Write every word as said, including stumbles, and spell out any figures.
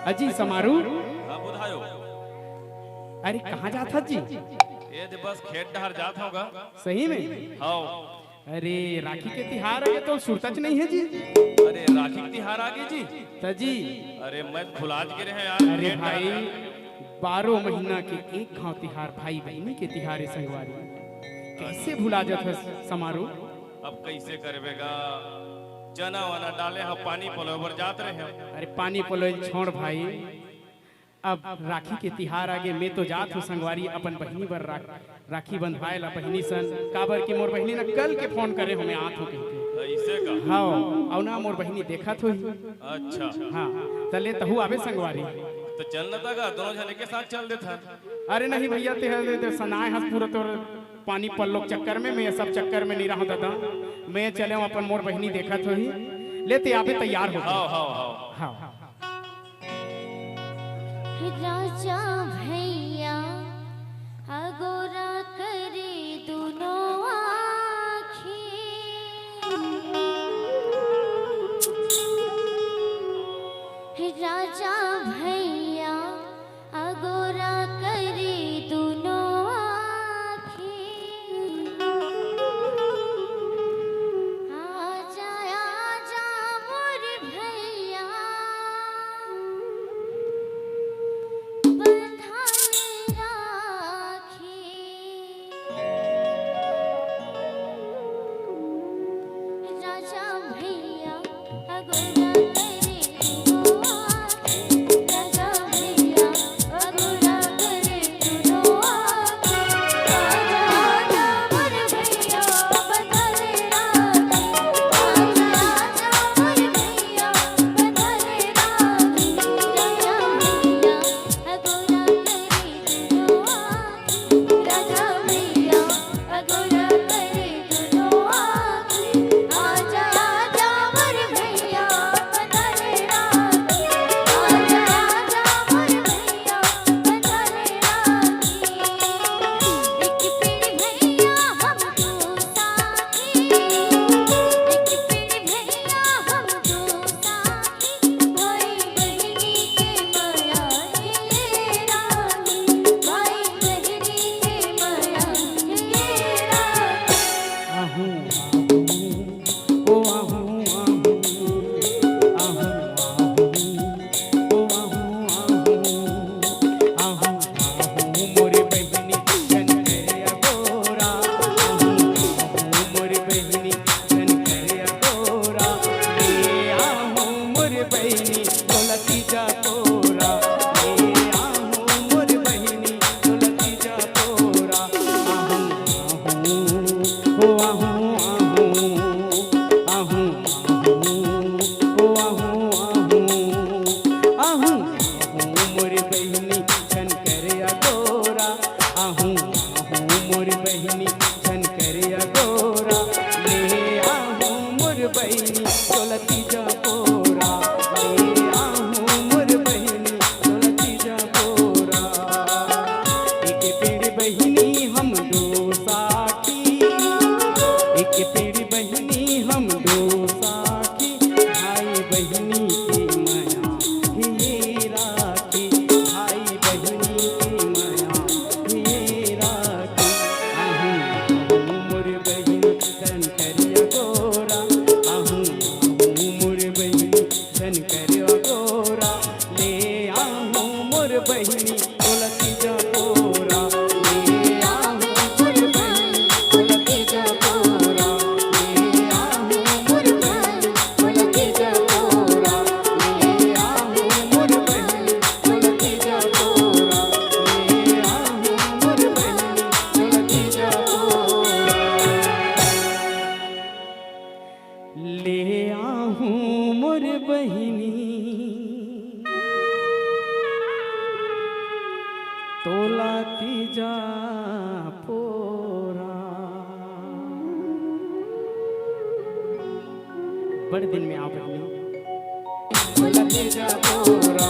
अजी समारू। हाँ, बुधायो। अरे, कहाँ जात हस जी? ये दे बस खेत डहर जात हँव गा। सही में? हव। अरे, राखी के तिहार आगे तो सुरतच नहीं है जी। अरे, राखी के तिहार आगे जी। त जी। अरे, मैं भुलाच गे रहेंव यार, अरे खेत भाई, डहर। बारह महीना के एक घांव तिहार भाई बहिनी के तिहार ए संगवारी। कैसे भुला जात हस समारू? अब कैसे करबे गा? चना वना डाले हँव, पानी पलोय बर जात रहेंव। अरे, पानी पलोय ल छोड़ भाई, अब राखी के तिहार आगे, मैं तो जात हँव संगवारी अपन बहिनी बर राख-, राखी बंधवाय ला बहिनी सन, काबर कि मोर बहिनी न कल के फोन करे हँव, मैं आत हँव कहिके। ऐसे का? हव, अउ ना मोर बहिनी देखत होही। अच्छा। हाँ, त ले तहूँ आबे संगवारी। त चल न त गा, दोनों झन एके साथ चल देथन। अरे नहीं भैया, ते, ते, ते सनाय हस पूरा तोर पानी पल्लो के चक्कर में, मैं ये सब चक्कर में नहीं रहँव दादा। मैं चले हँव अपन मोर बहिनी देखत होही। ले ते आबे तैयार हो। हव, हव, हव। हव। राजा भैया अगोरा करे दुनो आँखी। राजा भैया अगोरा करे दुनो आँखी। आजा, आजा मोर भैया, बंधा ले राखी। राजा भैया अगोरा करे दुनो आँखी। राजा भैया अगोरा करे दुनो आँखी। आजा, आजा मोर भैया, बंधा ले राखी। आजा, आजा मोर भैया, बंधा ले राखी। राजा भैया अगोरा करे दुनो आँखी। राजा भैया अगोरा करे दुनो आँखी। आजा, आजा मोर भैया, बंधा ले राखी। आजा, आजा मोर भैया, बंधा ले राखी। एक पेड़ भैया हम दू साथी, एक पेड़ भैया हम दू साथी। भाई बहिनी के मया हे रानी, भाई बहिनी के मया हे रानी। आहू, आहू, ओ आहू, आहू, आहू, आहू, ओ आहू, आहू, आहू, आहू, मोर बहिनी झन करे अगोरा, आहू, आहू, मोर बहिनी झन करे अगोरा, ए आहू मोर बहिनी, तोला तीजा कोरा, ए आहू मोर बहिनी, तोला तीजा कोरा, आहू, आहू, ओ आहू, आहू, आहू, आहू, ओ आहू, आहू, आहू, आहू, मोर बहिनी झन करे अगोरा, आहू, आहू, मोर बहिनी झन करे अगोरा, ले आहू मोर बहिनी, तोला तीजा कोरा, ले आहू मोर बहिनी, तोला तीजा कोरा। एक पेड़ बहिनी हम दू साथी, एक पेड़ बहिनी हम दू साथी, भाई बहिनी के मया हे राखी, भाई बहिनी के मया हे राखी। आहू, आहू मोर बहिनी झन करे अगोरा, आहू, आहू मोर बहिनी झन करे अगोरा, ले आहू मोर बहिनी, तोला तीजा कोरा, ले आहू मोर बहिनी, तोला तीजा कोरा, ले आहू मोर बहिनी, तोला तीजा कोरा, ले आहू मोर बहिनी, तोला तीजा कोरा, ले आहू मोर बहिनी, तोला तीजा कोरा। ले आहू मोर बहिनी, तोला तीजा पोरा। बड़े दिन में आओ बहिनी। तोला तीजा पोरा।